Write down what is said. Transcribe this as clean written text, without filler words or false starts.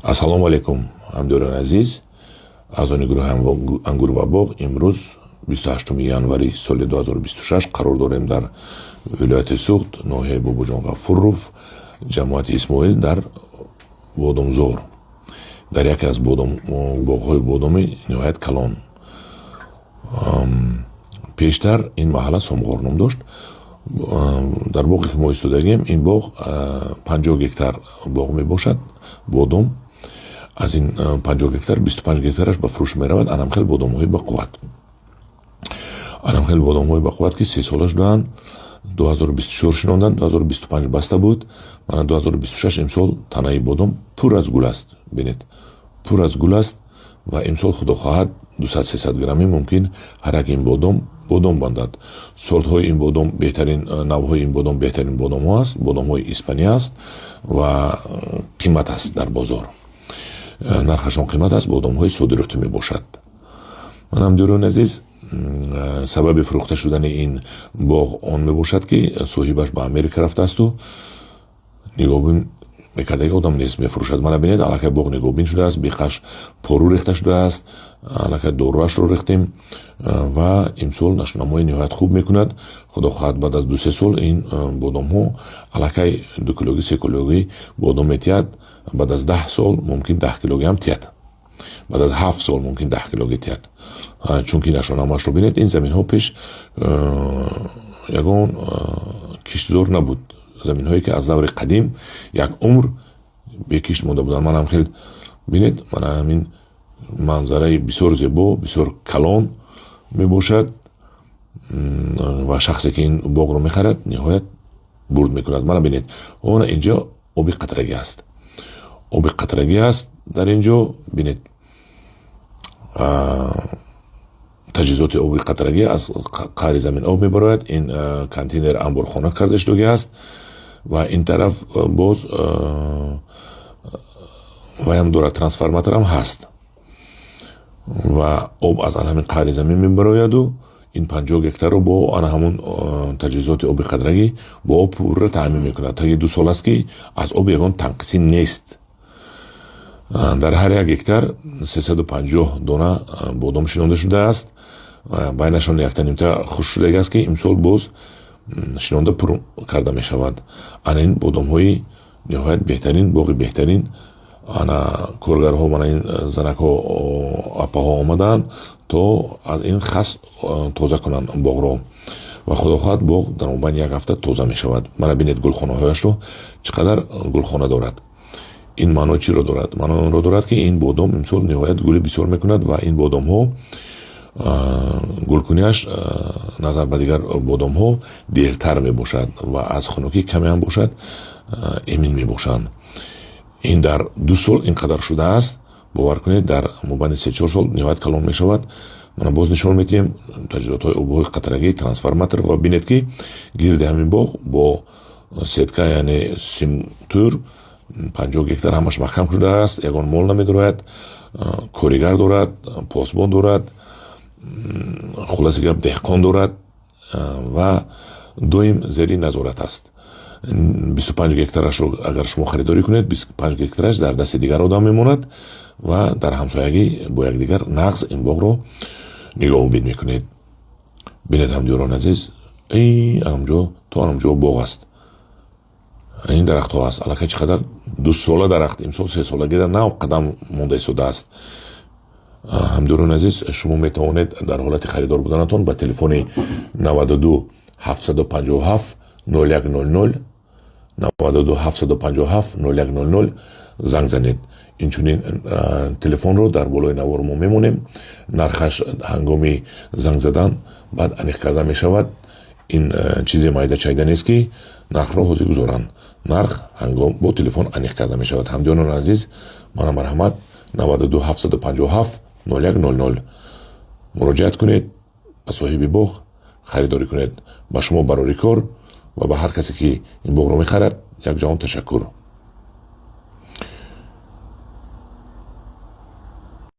Ассалому алайкум, ҳамдиёрони азиз, аъзони гурӯҳи Ангур ва боғ. Имрӯз 28 январи соли 2026 қарор дорем дар вилояти Суғд, ноҳияи Бобоҷон Ғафуров, ҷамоати Исмоил, дар Бодомзор, дар яке аз боғҳои бодоми ниҳоят калон. Пештар ин маҳалла Сомғор ном дошт. Дар боғе ки мо истодагем, ин боғ 50 гектар боғ мебошад бодом. Аз ин 50 гектар 25 гектараш ба фурӯш меравад. Анам хел бодомҳои бақувват, анам хел бодомҳои бақувват, ки 3 сола шудаанд. 2024 шинонданд, 2025 баста буд, мана 2026 имсол танаи бодом пур аз гул аст. Бинед, пур аз гул аст ва имсол, худо хоҳад, 200-300 граммӣ мумкин ҳар як ин бодом бандад. Сортҳои ин бодом беҳтарин, навъҳои ин бодом беҳтарин бодомҳо аст, бодомҳои Испания аст ва қимат аст дар бозор, нархашон қимат аст, бодомҳои содиротӣ мебошад. Ман, ҳамдиёрони азиз, сабаби фурӯхта шудани ин боғ он мебошад, ки соҳибаш ба Америка рафтаасту нигоҳбин мекардаги одам нест, мефурӯшад. Мана бинед, аллакай боғ нигоҳбин шудааст, беқаш пору рехта шудааст, аллакай доруашро рехтем ва имсол нашунамои ниҳоят хуб мекунад. Худо хоҳад, баъд аз 2-3 сол ин бодомҳо аллакай 2 килогӣ, 3 килогӣ бодом метиҳад. Баъд аз 10 сол мумкин 10 килогӣ ҳам тиҳад, баъд аз 7 сол мумкин 10 килогӣ тиҳад, чунки нашонамаашро бинед. Ин заминҳо пеш ягон киштзор набуд, заминҳое ки аз даври қадим як умр бекишт монда буданд. Манам хел бинед, мана ҳамин манзараи бисёр зебо, бисёр калон мебошад ва шахсе ки ин боғро мехарад, ниҳоят бурд мекунад. Мана бинед, она инҷо оби қатрагӣ аст, оби қатрагӣ аст дар ин ҷо. Бинед, таҷҳизоти оби қатрагӣ, аз қаъри замин об мебарояд. Ин контейнер анборхона карда шудагӣ аст ва ин тараф боз ваям дорад, трансформаторам ҳаст ва об аз ана ҳамин қаъри замин мебарояду ин 50 гектарро бо ана ҳамун таҷҳизоти оби қатрагӣ бо об пурра таъмин мекунад. Таги 2 сол аст, ки аз об ягон танқисӣ нест. Дар ҳар як гектар 350 дона бодом шинонда шудааст. Байнашон яктанимта хушк шудагӣ аст, ки имсол боз шинонда пур карда мешавад. Ана ин бодомҳои ниҳоят беҳтарин, боғи беҳтарин. Ана коргарҳо, мана ин занакҳо, апаҳо омадаанд, то аз ин хас тоза кунанд боғро ва худо хоҳад, боғ дар мобайни як ҳафта тоза мешавад. Мана бинед, гулхонаҳояшро, чӣ қадар гулхона дорад. Ин маъно чиро дорад? Маъно онро дорад, ки ин бодом имсол ниҳоят гули бисёр мекунад ва ин бодомҳо гулкунияш назар ба дигар бодомҳо дертар мебошад ва аз хунукӣ каме ҳам бошад, эмин мебошанд. Ин дар 2 сол ин қадар шудааст, бовар кунед, дар мобайни 3-4 сол ниҳоят калон мешавад. Мана боз нишон медиҳем таҷҳизотҳои обҳои қатрагӣ, трансформатор ва бинед, ки гирди ҳамин боғ бо сетка, яъне симтӯр, 50 гектар ҳамаш маҳкам шудааст, ягон мол намедорояд, коригар дорад, посбон дорад, хулоси гап, деҳқон дорад ва доим зери назорат аст. 25 гектарашро агар шумо харидорӣ кунед, 25 гектараш дар дасти дигар одам мемонад ва дар ҳамсоягӣ бо якдигар нағз ин боғро нигоҳубин мекунед. Бинед, ҳамдиёрон азиз, анамҷо то анамҷо боғ аст, ин дарахтҳо аст. Аллакай чӣ қадар 2 сола дарахт, имсол 3 солагида нав қадам монда истодааст. Ҳамдиёрони азиз, шумо метавонед дар ҳолати харидор буданатон ба телефони 92 757 0100, 92 757 0100 занг занед. Инчунин телефонро дар болои навор мо мемонем. Нархаш ҳангоми занг задан баъд аниқ карда мешавад. Ин чизе майда чайда нест, ки нархро ҳозир гузоранд. Нарх ҳангом бо телефон аниқ карда мешавад. Ҳамдиёрони азиз, мана марҳамат, 92 757 0100 муроҷиат кунед ба соҳиби боғ, харидорӣ кунед. Ба шумо барори кор ва ба ҳар касе, ки ин боғро мехарад, як ҷаҳон ташаккур.